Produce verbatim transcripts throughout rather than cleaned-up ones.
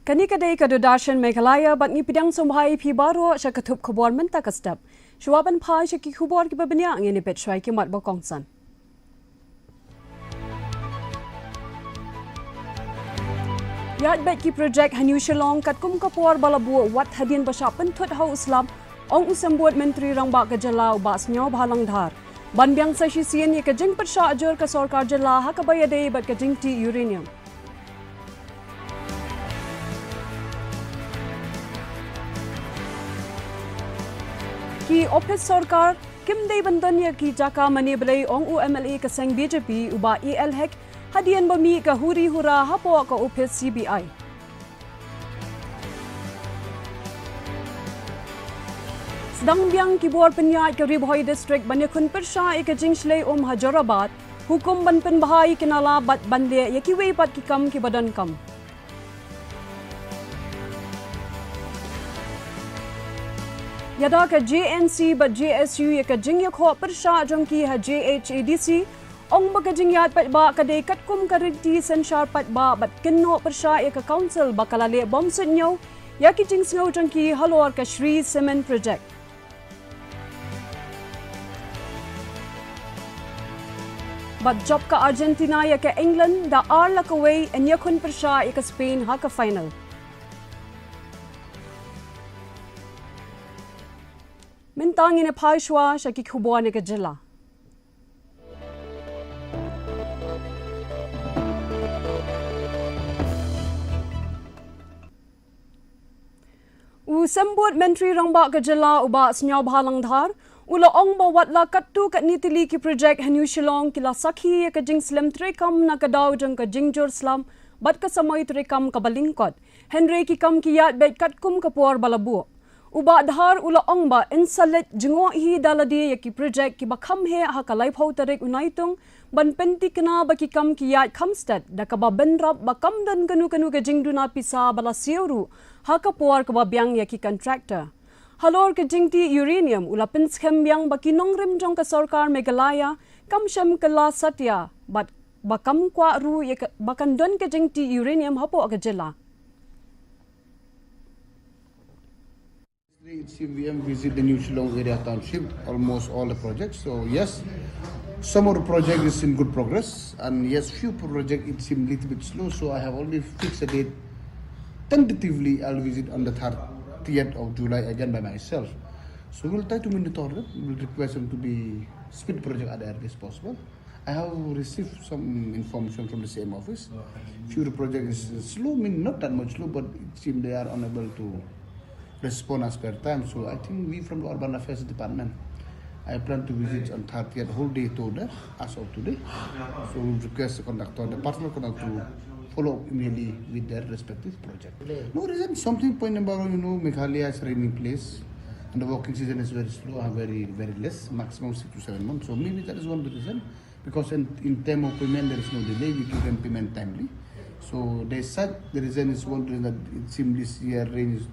Kane ka dei ka Doordarshan Meghalaya bad ngi pdiang sngewbha ïa phi baroh sha ka thup khubor mynta ka step. Shuwa ban phai sha ki khubor kiba bniah ngin ïa peit shuwa ïa ki mat ba kongsan. Ïaid beit ki projek ha New Shillong katkum ka por ba la buh wat hadien ba shah pynthut ha u slap, ong u Symbud Myntri Rangbah ka jylla u Bah Sniawbhalang Dhar. Ban biang sa shisien ïa ka jingpyrshah jur ka sorkar jylla ha kaba ïadei bad ka jingtih uranium. Ki ophis sorkar kim dei ban don ïa ki jaka mane blei, ong u M L A ka seng B J P u Bah A L Hek hadien ba mih ka huri hura hapoh ka ophis C B I. Sdang biang ki bor pynïaid ka Ri Bhoi District ban ïakhun pyrshah ïa ka jingshlei um ha Jorabat, hukum ban pynbha ïa ki nala bad ban leh ïa kiwei pat ki kam kiba donkam. Ïada ka J N C bad J S U ïa ka jingïakhoh pyrshah jong ki ha J H A D C, ong ba ka jingïaid paidbah ka dei katkum ka riti synshar paidbah bad kynnoh pyrshah ïa ka council ba ka la leh bymsuidñiew ïa ki jingsngew jong ki halor ka Shree Cement Project. Bad jop ka Argentina ïa ka England da ar la kawei, yn ïakhun pyrshah ïa ka Spain ha ka final. Mynta ngin ïa phai shuwa sha ki khubor na ka jylla. U Symbud Myntri Rangbah ka jylla u Bah Sniawbhalang Dhar u la ong ba wat la katto katne tylli ki projek ha New Shillong ki la sakhi ïa ka jingslem treikam na ka daw jong ka jingjur slap bad ka samoi treikam kaba lyngkot. Hynrei ki kam ki ïaid beit katkum ka por ba la buh. U Bah Dhar u la ong ba yn sa leit jngoh hi da lade ïa ki projek kiba kham heh ha ka laiphew tarik u Naitung ban pyntikna ba ki kam ki ïaid kham stet, da kaba bynrap ba kam don kano kano ka jingduna pisa ba la siew ruh ha ka por kaba biang ïa ki contractor. Halor ka jingtih uranium u la pynskhem biang ba ki nongrim jong ka sorkar Meghalaya kam shym kylla satia bad ba kam kwah ruh ïa ka, ba kan don ka jingtih uranium hapoh ka jylla. It seems we have visited the New Shillong area township, almost all the projects. So yes, some of the project is in good progress, and yes, few project it seems little bit slow. So I have already fixed a date. Tentatively, I'll visit on the thirtieth of July again by myself. So we'll try to monitor it. We'll request them to be speed project at the earliest possible. I have received some information from the same office. Few project is slow, mean not that much slow, but it seems they are unable to respond as per time. So I think we from the Urban Affairs Department, I plan to visit on thirtieth whole day today, as of today. So we request the conductor, the personal conductor, to follow up immediately with their respective project. No reason, something point number one, you know, Meghalaya is rainy place, and the working season is very slow, uh, very, very less, maximum six to seven months. So maybe that is one of the reason. Because in, in term of payment, there is no delay. We give them payment timely. So they said the reason is one reason that it seems this year rain is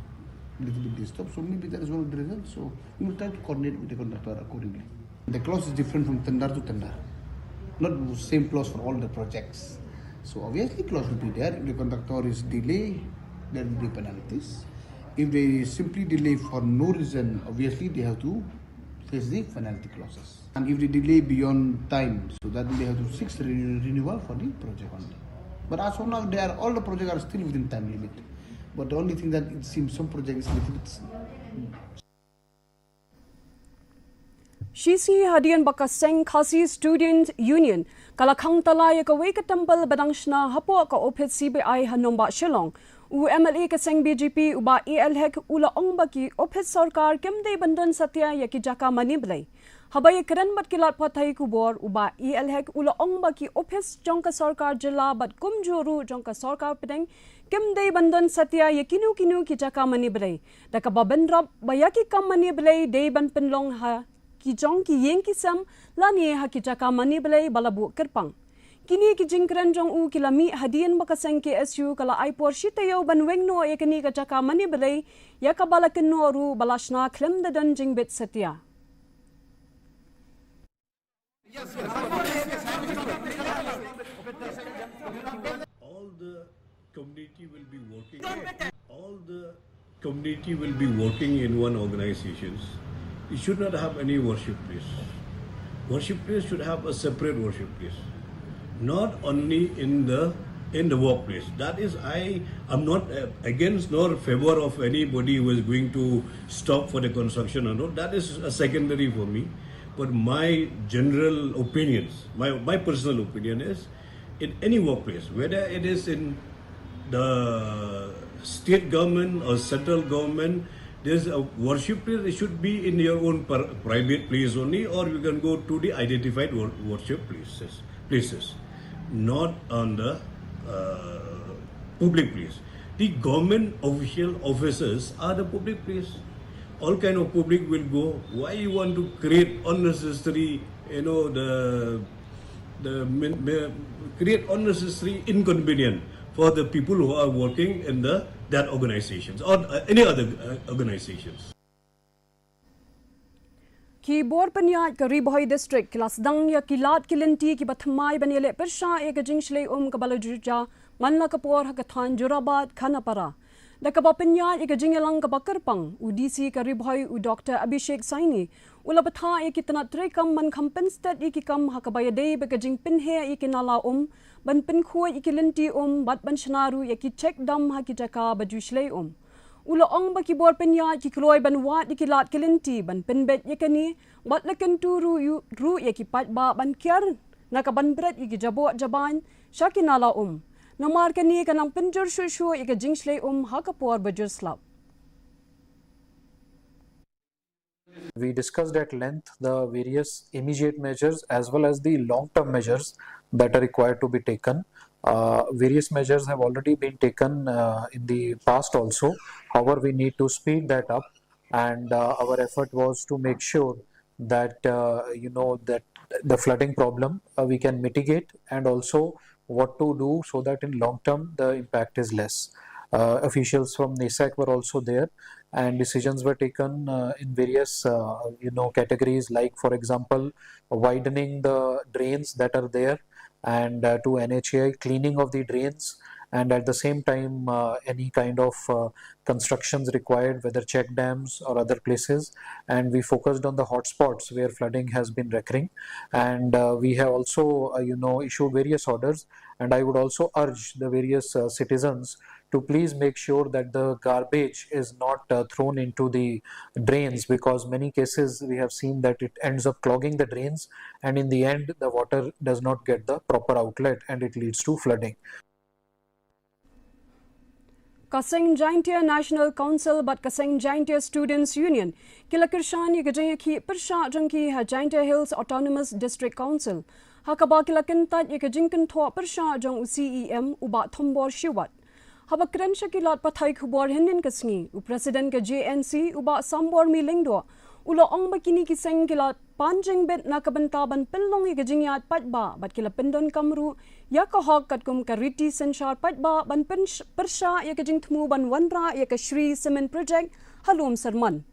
little bit disturbed. So maybe that is one of the reasons. So we will try to coordinate with the contractor accordingly. The clause is different from tender to tender. Not the same clause for all the projects. So obviously clause will be there. If the contractor is delay, there will be penalties. If they simply delay for no reason, obviously they have to face the penalty clauses. And if they delay beyond time, so that they have to seek re-, renewal for the project only. But as of now, they are, all the projects are still within time limit. But the only thing that it seems some project is little bit. Shisngi hadien ba ka seng Khasi Student Union ka la khang tala ïa kawei ka templ ba dang shna hapoh ka ophis C B I ha Nongbah Shillong, u M L A ka seng B J P u Bah A L Hek u la ong ba ki ophis sorkar kim dei ban don satia ïa ki jaka mane blei. Haba ïakren bad ki lad pathai khubor, u Bah A L Hek u la ong ba ki ophis jong ka sorkar jylla bad kumjuh ruh jong ka sorkar pdeng kim dei ban don satia ïa kino kino ki jaka mane blei, da kaba bynrap ba ïa ki kam mane blei dei ban pynlong ha ki jong ki ïing ki sem lane ha ki jaka mane blei ba la buh kyrpang. Kine ki jingkren jong u ki la mih hadien ba ka seng K S U ka la ai por shi taïew ban weng noh ïa kane ka jaka mane blei, ïa kaba la kynnoh ruh ba la shna khlem da don jingbit satia. All the Community will be working. All the community will be working in one organizations. It should not have any worship place. Worship place should have a separate worship place, not only in the in the workplace. That is, I am not uh, against nor favor of anybody who is going to stop for the construction and all. That is a secondary for me. But my general opinions, my my personal opinion is, in any workplace, whether it is in the state government or central government, there's a worship place. It should be in your own per- private place only, or you can go to the identified wor- worship places, places, not on the uh, public place. The government official offices are the public place. All kind of public will go. Why you want to create unnecessary, you know, the the min- mi- create unnecessary inconvenience for the people who are working in the that organizations or uh, any other uh, organizations. Ki bor pynïaid ka Ri Bhoi District ki la sdang ïa ki lad ki lynti kiba thymmai ban ïaleh pyrshah ïa ka jingshlei um kaba la ju jia man la ka por ha ka thaiñ Jorabat, Khanapara. Da kaba pynïaid ïa ka jingïalang kaba kyrpang, u D C ka Ri Bhoi, u Doctor Abhishek Saini, u la bthah ïa ki tnat treikam ban kham pynstet ïa ki kam ha kaba ïadei bad ka jingpynheh ïa ki nala um, ban pynkhuid ïa ki lynti um bad ban shna ruh ïa ki check dam ha ki jaka ba ju shlei um. U la ong ba ki bor pynïaid ki kloi ban wad ïa ki lad ki lynti ban pynbeit ïa kane, bad la kyntu ruh ïa ki paidbah ban kiar na ka ban bret ïa ki jaboh jabain sha ki nala um. Namar kane ka nang pynjur shuh shuh ïa ka jingshlei um ha ka por ba jur slap. We discussed at length the various immediate measures as well as the long-term measures that are required to be taken. Uh, various measures have already been taken uh, in the past also. However, we need to speed that up, and uh, our effort was to make sure that uh, you know that the flooding problem uh, we can mitigate, and also what to do so that in long term the impact is less. Uh, officials from NESAC were also there, and decisions were taken uh, in various uh, you know categories, like, for example, widening the drains that are there, and uh, to N H A I, cleaning of the drains, and at the same time uh, any kind of uh, constructions required, whether check dams or other places. And we focused on the hotspots where flooding has been recurring, and uh, we have also uh, you know issued various orders. And I would also urge the various uh, citizens to please make sure that the garbage is not uh, thrown into the drains, because many cases we have seen that it ends up clogging the drains, and in the end the water does not get the proper outlet and it leads to flooding. Ka seng Jaintia National Council bad ka seng Jaintia Students Union ki la kyrshan ïa ka jingïakhih pyrshah jong ki ha Jaintia Hills Autonomous District Council, ha kaba ki la kyntait ïa ka jingkynthoh pyrshah jong u C E M u Bah Thombor Shiwat. Haba kren sha ki lad pathai khubor hynnin ka sngi, u President ka J N C u Bah Sambormi Lyngdoh u la ong ba kine ki seng ki la pan jingbit na ka bynta ban pynlong ïa ka jingïaid paidbah bad ki la pyndonkam ruh ïa ka hok katkum ka riti synshar paidbah ban pyn- pyrshah ïa ka jingthmu ban wanrah ïa ka Shree Cement Project ha Lum Syrman.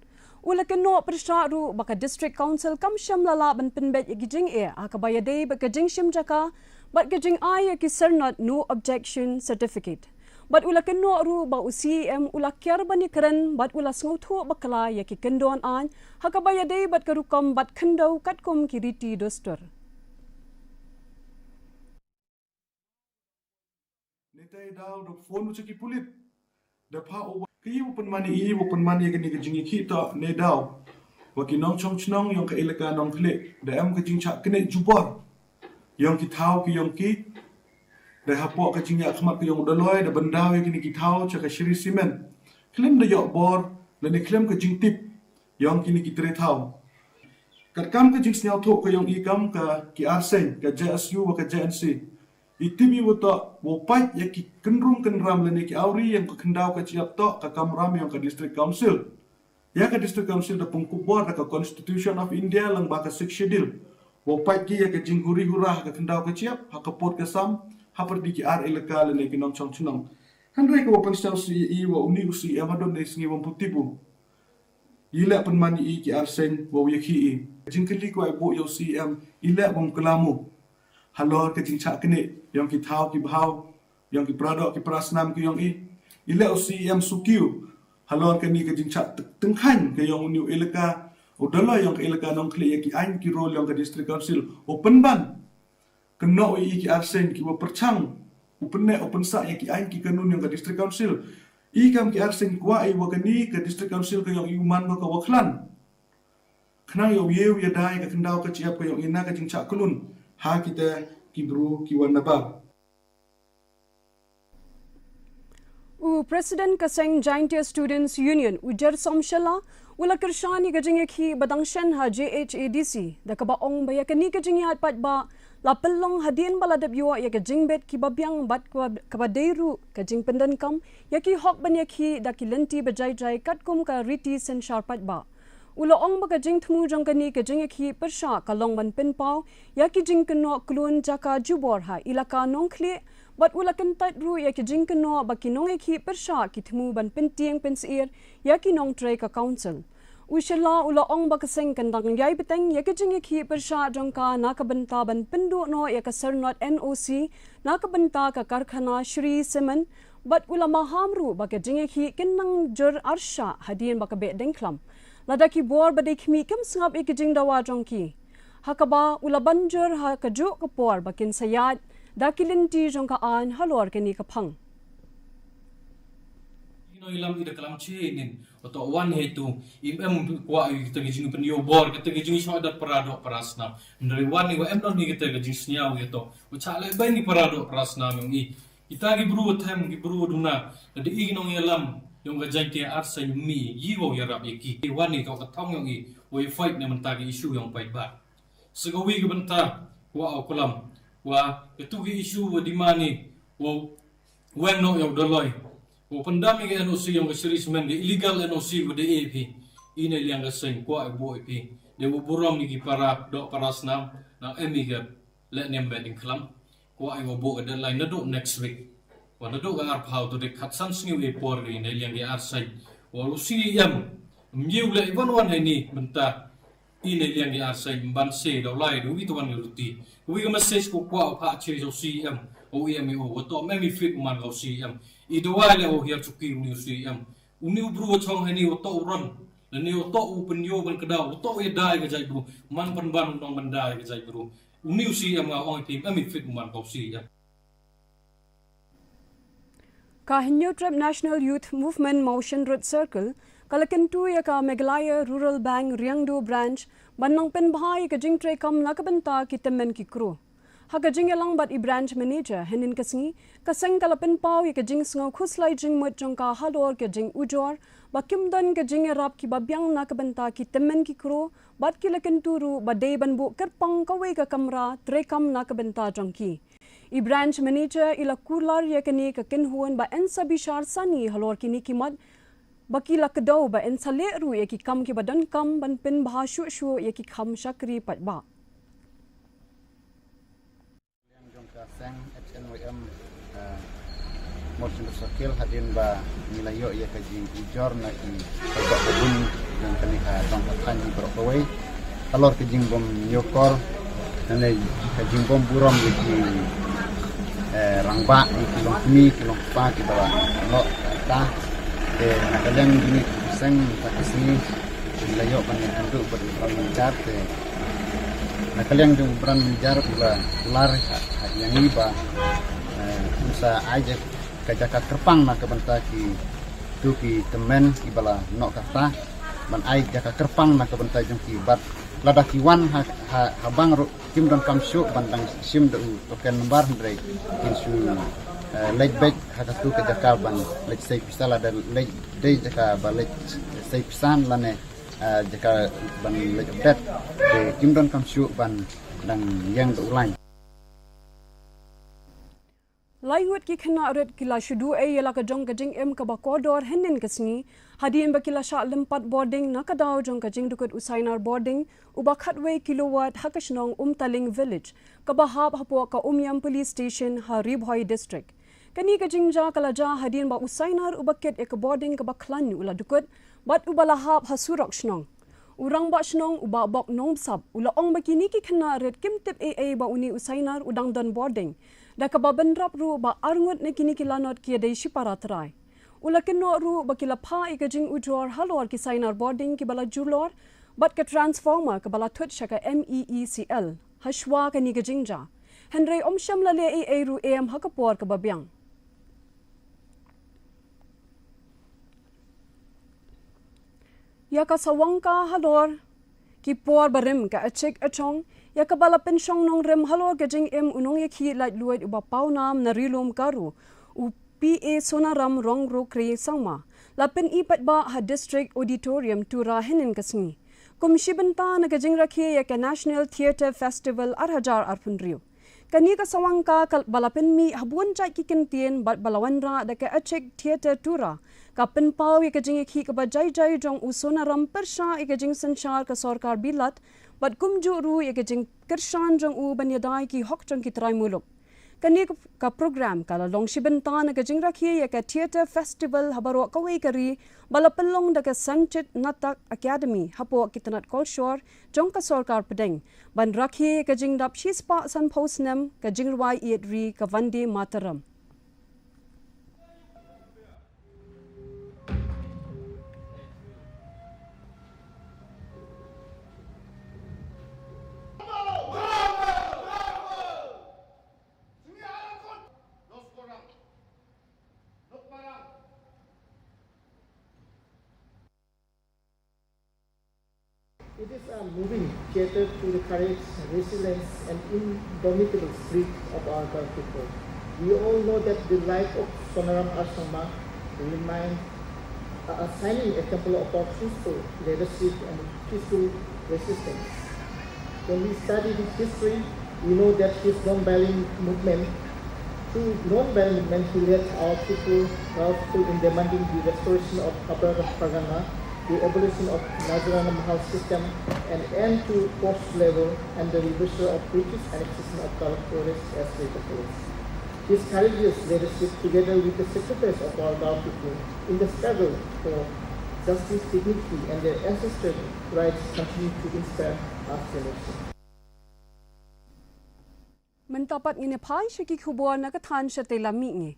U la kynnoh pyrshah ruh ba ka District Council kam shym la lah ban pynbeit ïa ki jingeh ha kaba ïadei bad ka jingshim jaka bad ka jingai ïa ki syrnod No Objection Certificate. Bad u la kynnoh ruh ba u C E M u la kiar ban ïakren bad u la sngewthuh bakla ïa ki kyndon aiñ ha kaba ïadei bad ka rukom bat khyndew katkum ki riti dustur. Neta i daw da phone u cha ki pulit. Da pha u ka i u pynmani i u pynmani kani ka jingïakhih to ne daw. Wa ki nongchong chnong yong ka elaka Nongkhlieh da em ka jingchah kane jubor yong ki thaw ki yong ki. Da hapoh ka jingïakhmat ka yong u Daloi da byndaw ïa kini ki thaw cha ka Shree Cement. Khlem da ïoh bor lane khlem ka jingtip yong kini ki tre thaw. Katkam ka jingsngewthuh ka yong i kam ka ki arseng ka J S U wa ka J N C. I tip i wa toh wow pait ïa ki kynrum kynram lane ki awri yong ka khyndaw ka chiap toh ka kamram yong ka District Council. Ïa ka District Council da pynkup bor da ka Constitution of India lang ba ka Sixth Schedule. Wow pait ki ïa ka jinghuri hura ha ka khyndaw ka chiap ha ka pud ka sam ha pyrdi ki ar elaka lane ki nongchong chnong. Hynrei ka wa pynsngew C E wa uni u C E M hadon ne sngi wa mputip u. I leh pynman i ki arseng wa u ïakhih i. Jingkylli ko ai buh ïa u C E M i leh bym klam u. Halor ka jingchah kane yong ki thaw ki bhaw ïong ki para doh ki para snam ki ïong i. I leh u C E M Sukiew halor kane ka jingshah tyngkhaiñ ka ïong une u elaka, u Dolloi ïong ka elaka Nongkhlieh ïa ki aiñ ki rule ïong ka District Council, u pynban kynnoh ïa i ki arsien kiba pyrshang u pynneh u pynsah ïa ki aiñ ki kanun ïong ka District Council. I kam ki arsien kwah i wa kane ka District Council ka ïong i u man ka wa khlan, khnang ïa u ïew ïa da ïa ka khyndaw ka jingïap ka ïong i na ka jingshah kyllun ha kita ki bru ki wan nabar. U President ka seng Jaintia Students Union, u Jersom Shylla, u la kyrshan ïa ka jingïakhih ba dang shen ha J H A D C da kaba ong ba ïa kane ka jingïaid paidbah la pynlong hadien ba la dep ïoh ïa ka jingbit kiba biang bad kaba, kaba dei ruh ka jingpyndonkam ïa ki hok ban ïakhih da ki lynti ba jai jai katkum ka riti synshar paidbah. U la ong ba ka jingthmu jong kane ka jingïakhih pyrshah ka long ban pynpaw ïa ki jingkynnoh kyllun jaka jubor ha elaka Nongkhlieh, bad u la kyntait ruh ïa ki jingkynnoh ba ki nongïakhih pyrshah ki thmu ban pyntieng pynsyier ïa ki nongtrei ka council. U Shylla u la ong ba ka seng kan dang ïai bteng ïa ki jingïakhih pyrshah jong ka na ka bynta ban pynduh noh ïa ka syrnod N O C na ka bynta ka karkhana Shree Cement, bad u la maham ruh ba ka jingïakhih kin nang jur arshah hadien ba ka beh dengkhlam. Lada ki bor ba dei khmih kim sngap ïa ki jingdawa jong ki, ha kaba u la ban jur ha kajuh ka por ba kin sa ïaid da ki lynti jong ka aiñ halor kane ka phang. Ino ilam ida kalam chi nin oto wan he tu im em kwah ïa kita ki jingpynïoh bor, kita ki jingshoh da para doh para snam. Ndri wan ni wa em don ni kita ki jingsngew ïa to. Wa chak leh bai ni para doh para snam ïong i. Kita ki bru wa them, ki bru wa duna, ka dei i ki nongïalam ïong ka Jaintia Arsai Mih, i wow ïarap ïa ki. Wan ni ka thong ïong i, wow ïa fight na mynta ki issue ïong paidbah. Sa kawei ka bynta, wa au kulam, wa katu ki issue wa demand i, wow weng noh ïa u Dolloi, wow pyndam ïa ka N O C ïong ka Shree Cement, ka illegal N O C wa dei ïa phi. I na liang ka seng kwah ïa u bok ïa phi. Dei wow burom ïa ki para doh para snam, nang em ïa ka leh niam beh dengkhlam. Kwah ïa u bok ka deadline naduh next week. Wa naduh ka arphaw tu dei khatsan sngi u i por ka i na liang ki arsai. Wa u C E M, myiu leh i wan wan ha ini bynta. I na liang ki arsai ban se da u lai da u i tu wan ka ruti. Ka wi ka message ko kwah u phah che u C E M. U E M i u wa to mem i fit man ka u C E M. I da wai leh u hiar chuki u ni u C E M. U ni u bru wa chong ha ini wa to u ron. Lane wa to u pynïoh ban kdaw, wa to u ïa dai ka jait bru. Man pynban u nong ban dai ka jait bru. U ni u C E M nga ong i phim em i fit man ka u C E M. Ka Hynñiewtrep National Youth Movement Mawshynrut Circle ka la kyntu ïa ka Meghalaya Rural Bank Riangdo Branch ban nang pynbha ïa ka jingtreikam na ka bynta ki tymmen ki kro. Ha ka jingïalang bad i Branch Manager hynnin ka sngi, ka seng ka la pynpaw ïa ka jingsngew khuslai jingmut jong ka halor ka jingujor ba kim don ka jingïarap kiba biang na ka bynta ki tymmen ki kro, bad ki la kyntu ruh ba dei ban buh kyrpang kawei ka kamra treikam na ka bynta jong ki. I Branch Manager i la kular ïa kane ka kynhun ba yn sa bishar sani halor kine ki mat ba ki la kdew ba yn sa leh ruh ïa ki kam kiba donkam ban pynbha shuh shuh ïa ki kam shakri paidbah. Jong ka seng H N Y M, eh, Mawshynrut Circle hadien ba ngi la ïoh ïa ka jingujor na ki paidbah babun jong kane ka dong ka thaiñ baroh kawei. Halor ka jingbym ñiewkor, lane ka jingbym burom ïa ki, eh, rangbah, ïa ki longkmie, ki longkpa, kiba la noh kata. Te na ka liang jong ngi ki seng mynta ka sngi ngi la ïoh ban ïakynduh bad u Branch Manager te na ka liang jong u Branch Manager u la kular ha, ha ïa ngi ba, eh, un sa ai jaka, ka jaka kyrpang na ka bynta kitu ki tymmen kiba la noh kata, ban ai jaka kyrpang na ka bynta jong ki bad lada ki wan ha, ha, ha bang ruh kim donkam shuh ban dang shim da u token number hynrei kin shu, eh, leit beit ha katu ka jaka ban leit sei pisa lada leit dei jaka ba leit sei pisa lane, eh, jaka ban leit update. Te kim donkam shuh ban dang ïeng da u line. Lai ngut ki khynnah rit ki la shu duh ei ïa la ka jong ka jingim kaba kordor hynnin ka sngi hadien ba ki la shah lympat bording na ka daw jong ka jingdukut u sainar bording uba khatwei kilowatt ha ka shnong Umtaling Village, kaba hap hapoh ka Umiam Police Station ha Ri Bhoi District. Kane ka jingjia ka la jia hadien ba u sainar uba kit ïa ka bording kaba khlaiñ u la dukut bad uba la hap ha surok shnong. U rangbah shnong u Bah Bok Nongbsap u la ong ba kine ki khynnah rit kim tip ei ei ba une u sainar u dang don bording. Da kaba bynrap ruh ba arngut na kine ki lanot ki ïadei shipara trai. U la kynnoh ruh ba ki la phah ïa ka jingujor halor ki sainar bording kiba la julor bad ka transformer kaba la thut sha ka M E E C L hashwa kane ka jingjia. Hynrei ym shym la leh ei ei ruh em ha ka por kaba biang. Ïa ka sawangka halor ki por barim ka Achik Achong, ïa kaba la pynshong nongrim halor ka jingim u nongïakhih laitluid uba pawnam na Ri-lum Garo, u P A Sonaram Rongrokri Sangma, la pyni paidbah ha District Auditorium Tura hynnin ka sngi. Kum shi bynta na ka jingrakhe ïa ka National Theatre Festival ar hajar arphew hynriew. Kane ka sawangka kaba la pynmih ha bun jait ki kyntien bad ba la wanrah da ka Achik Theatre Tura, ka pynpaw ïa ka jingïakhih kaba jai jai jong u Sonaram pyrshah ïa ka jingsynshar ka sorkar Bilat bad kumjuh ruh ïa ka jingkyrshan jong u ban ïada ïa ki hok jong ki trai muluk. Kane ka program ka la long shi bynta na ka jingrakhe ïa ka Theatre Festival ha baroh kawei ka ri, ba la pynlong da ka Sanchit Natak Academy hapoh ka tnat kolshor jong ka sorkar pdeng, ban rakhe ïa ka jingdap shispah sanphew snem ka jingrwai ïeit ri ka Vande Mataram. It is a moving theatre to the courage, resilience, and indomitable spirit of our Garo people. We all know that the life of Sonaram R Sangma remains a, a shining example of our peaceful leadership and peaceful resistance. When we study his history, we know that his non-violent movement, through non-violent movement, he led our people, our people in demanding the restoration of Upper Pargana, the abolition of Nazirana Mahal system, an end to forced labor, and the reversal of British annexation of Garo forest as later policy. His courageous leadership, together with the sacrifice of our Garo people in the struggle for justice, dignity, and their ancestral rights, continue to inspire our generation. Mynta pat ngin ïa phai sha ki khubor na ka thaiñ shatei lam mihngi.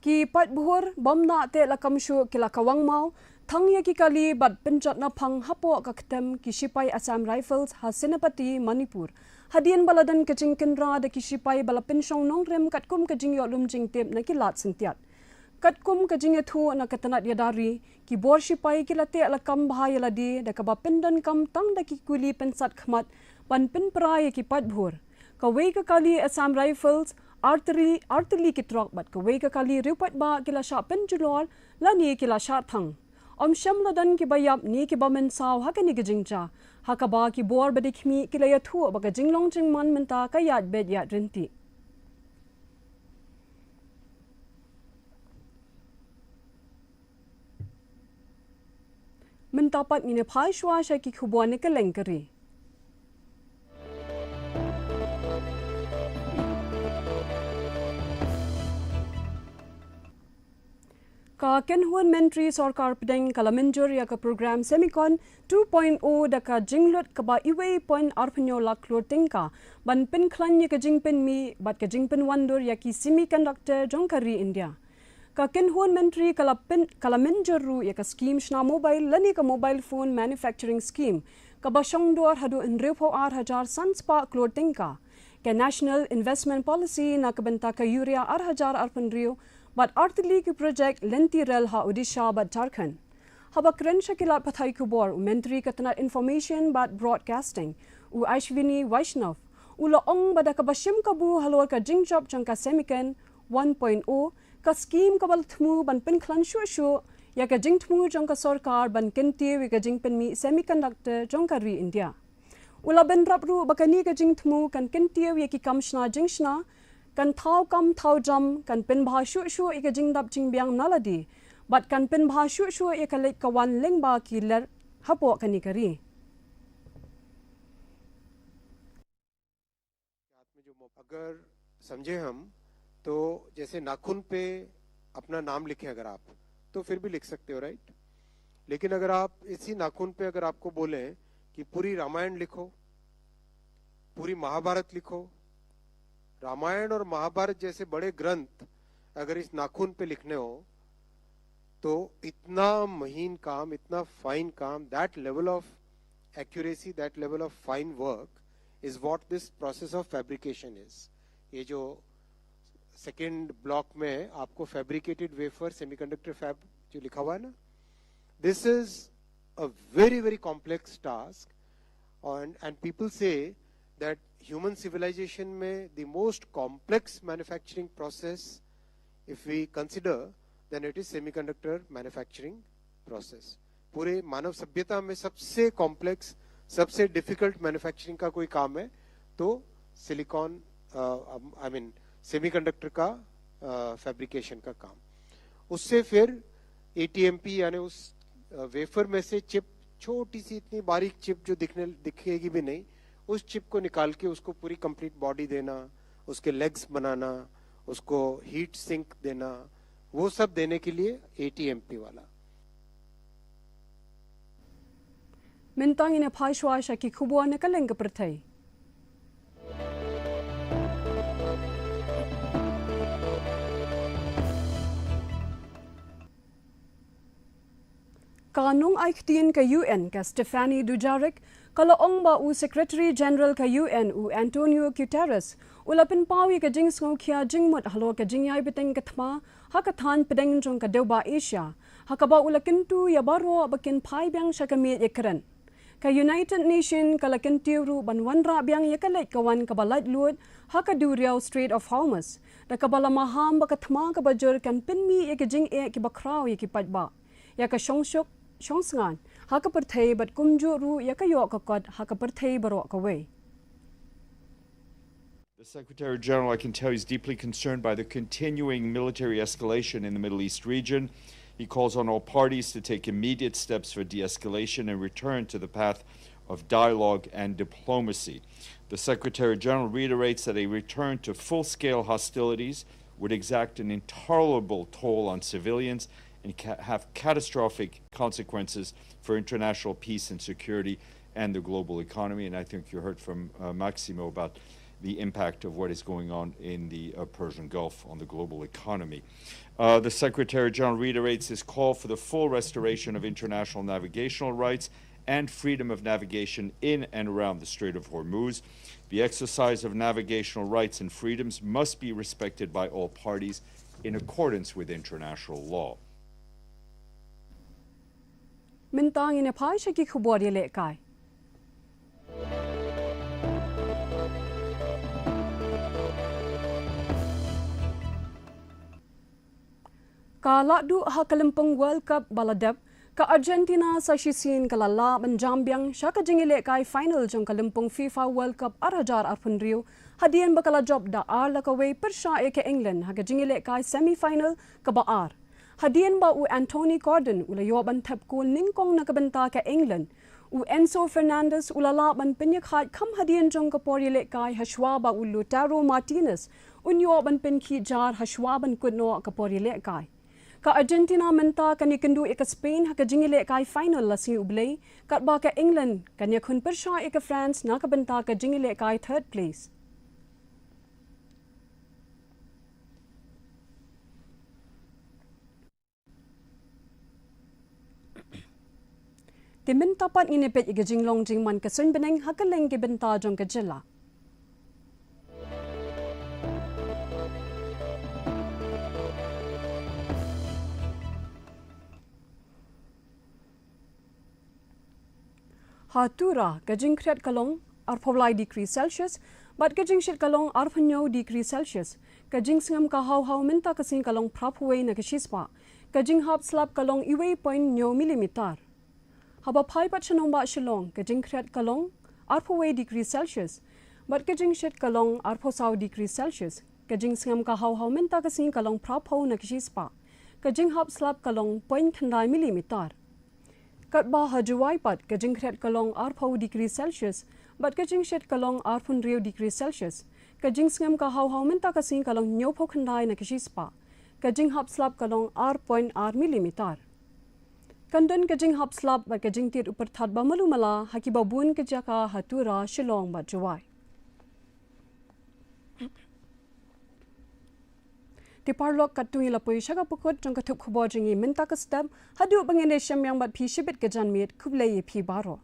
Ki paidbah bym nang teh lakam shuh ki la kawang maw, thang ïa ki kali bad pynjot na phang hapoh ka ktem ki shipai Assam Rifles ha Senapati, Manipur. Hadien ba la don ka jingkynra da ki shipai ba la pynshong nongrim katkum ka jingïoh lum jingtip na ki lad syntiat. Katkum ka jingïathuh na ka tnat ïada ri, ki bor shipai ki la teh lakam bha ïa lade da kaba pyndonkam tang da ki kuli pynsat khmat ban pynpra ïa ki paidbah. Kawei ka kali Assam Rifles, artylli, artylli ki trok bad kawei ka kali riewpaidbah ki la shah pynjulor lane ki la shah thang. Ym shym la don kiba ïap ne kiba mynsaw ha kane ka jingjia, ha kaba ki bor ba dei khmih ki la ïathuh ba ka jinglong jingman mynta ka ïaid beit ïaid ryntih. Mynta pat ngin ïa phai shuwa sha ki khubor na kylleng ka ri. Ka kynhun myntri sorkar pdeng ka la mynjur ïa ka program Semicon two point o da ka jinglut kaba uwei point arphew hynñiew lak klur tyngka ban pynkhlaiñ ïa ka jingpynmih bad ka jingpynwandur ïa ki semiconductor jong ka ri India. Ka kynhun myntri ka la pyn, ka la mynjur ruh ïa ka skim shna mobile lane ka Mobile Phone Manufacturing Scheme, kaba shongdor haduh hynriewphew ar hajar san spah klur tyngka. Ka National Investment Policy na ka bynta ka Urea ar hajar arphew hynriew bad artylli ki projek lynti rel ha Odisha bad Jharkhand. Haba kren sha ki lad pathai khubor u Myntri ka tnat Information bad Broadcasting, u Ashwini Vaishnaw, u la ong ba da kaba shim kabu halor ka jingjop jong ka Semicon one point o, ka skim kaba la thmu ban pynkhlaiñ shuh shuh ïa ka jingthmu jong ka sorkar ban kyntiew ïa ka jingpynmih semiconductor jong ka ri India. U la bynrap ruh ba kane ka jingthmu kan kyntiew ïa ki kam shna jingshna, kan thaw kam thaw jam, kan pynbha shuh shuh ïa ka jingdap jingbiang na lade bad kan pynbha shuh shuh ïa ka leit ka wan lyngba ki lyer hapoh kane ka ri. हाथ में जो मो-, अगर समझे हम, तो जैसे नाखून पे अपना नाम लिखे अगर आप, तो फिर भी लिख सकते हो, राइट? लेकिन अगर आप इसी नाखून पे अगर आपको बोलें कि पूरी रामायण लिखो, पूरी महाभारत लिखो, रामायण और महाभारत जैसे बड़े ग्रंथ अगर इस नाखून पे लिखने हो, तो इतना महीन काम, इतना फाइन काम, that level of accuracy, that level of fine work is what this process of fabrication is. ये जो सेकेंड ब्लॉक में आपको फैब्रिकेटेड वेफर सेमीकंडक्टर फैब जो लिखा हुआ है ना, this is a very very complex task. And and people say that human civilization में the most complex manufacturing process, if we consider, then it is semiconductor manufacturing process. पूरे मानव सभ्यता में सबसे कॉम्प्लेक्स, सबसे डिफिकल्ट मैन्युफैक्चरिंग का कोई काम है तो सिलिकॉन, आई मीन, सेमीकंडक्टर का फैब्रिकेशन का काम। उससे फिर एटीएमपी यानी उस वेफर में से चिप, छोटी सी इतनी बारीक चिप जो दिखने दिखेगी भी नहीं, उस चिप को निकाल के उसको पूरी कंप्लीट बॉडी देना, उसके लेग्स बनाना, उसको हीट सिंक देना, वो सब देने के लिए एटीएमपी वाला। Mynta ngin ïa phai shuwa sha ki khubor na ka lyngkha pyrthei. Ka nongai ktien ka U N ka Stephanie Dujarric ka la ong ba u Secretary General ka U N u Antonio Guterres u la pynpaw ïa ka jingsngewkhia jingmut halor ka jingïai bteng ka thma ha ka thaiñ pdeng jong ka dewbah Asia, ha kaba u la kyntu ïa baroh ba kin phai biang sha ka miej ïakren. Ka United Nation ka la kyntiew ruh ban wanrah biang ïa ka leit ka wan kaba laitluid ha ka duriaw Strait of Hormuz, da kaba la maham ba ka thma kaba jur kan pynmih ïa ka jingeh kiba khraw ïa ki paidbah, ïa ka shongsuk shongsngain ha ka pyrthei bad kumjuh ruh ïa ka ïoh ka kot ha ka pyrthei baroh kawei. The Secretary General, I can tell, is deeply concerned by the continuing military escalation in the Middle East region. He calls on all parties to take immediate steps for de escalation and return to the path of dialogue and diplomacy. The Secretary General reiterates that a return to full scale hostilities would exact an intolerable toll on civilians and ca- have catastrophic consequences for international peace and security and the global economy. And I think you heard from uh, Maximo about the impact of what is going on in the uh, Persian Gulf on the global economy. Uh, the Secretary General reiterates his call for the full restoration of international navigational rights and freedom of navigation in and around the Strait of Hormuz. The exercise of navigational rights and freedoms must be respected by all parties in accordance with international law. Mynta ngin ïa phai sha ki khubor ïalehkai. Ka la duh ha ka lympung World Cup ba la dep, ka Argentina sa shisien ka la lah ban jam biang sha ka jingïalehkai final jong ka lympung FIFA World Cup ar hajar arphew hynriew, hadien ba ka la jop da ar la kawei pyrshah ïa ka England ha ka jingïalehkai semi final kaba ar. Hadien ba u Anthony Gordon u la ïoh ban thep kol nyngkong na ka bynta ka England, u Enzo Fernandez u la lah ban pynïakhaid kham hadien jong ka por ïalehkai hashwa ba u Lautaro Martinez un ïoh ban pynkhih jar hashwa ban kut noh ka por ïalehkai. Ka Argentina mynta kan ïakynduh ïa ka Spain ha ka jingïalehkai final la sngi U Blei, katba ka England kan ïakhun pyrshah ïa ka France na ka bynta ka jingïalehkai third place. Te mynta pat ngin ïa peit ïa ka jinglong jingman ka suiñ bneng ha kylleng ki bynta jong ka jylla. Ha Tura, ka jingkhriat ka long arphew lai degree Celsius, bad ka jingshit ka long arphew hynñiew degree Celsius. Ka jingsngem ka haw haw mynta ka sngi ka long phraphew wei na ka shispah. Ka jinghap slap ka long uwei point hynñiew millimeter. Haba phai pat sha nongbah Shillong, ka jingkhriat ka long arphew wei degree Celsius, bad ka jingshit ka long arphew saw degree Celsius. Ka jingsngem ka haw haw mynta ka sngi ka long phraphew na ka shispah. Ka jinghap slap ka long point khyndai millimeter. Katba ha Jowai pat, ka jingkhriat ka long arphew degree Celsius, bad ka jingshit ka long arphew hynriew degree Celsius. Ka jingsngem ka haw haw mynta ka sngi ka long hynñiewphew khyndai na ka shispah. Ka jinghap slap ka long ar point ar millimeter. Kan don ka jinghap slap bad ka jingtied u pyrthat ba malu mala ha kiba bun ki jaka ha Tura, Shillong bad Jowai. Te paralok, katto ngi la poi sha ka pukut jong ka thup khubor jong ngi mynta ka step. Haduh ba ngin ïa shim biang bad phi shibit ka janmiet, khublei ïa phi baroh.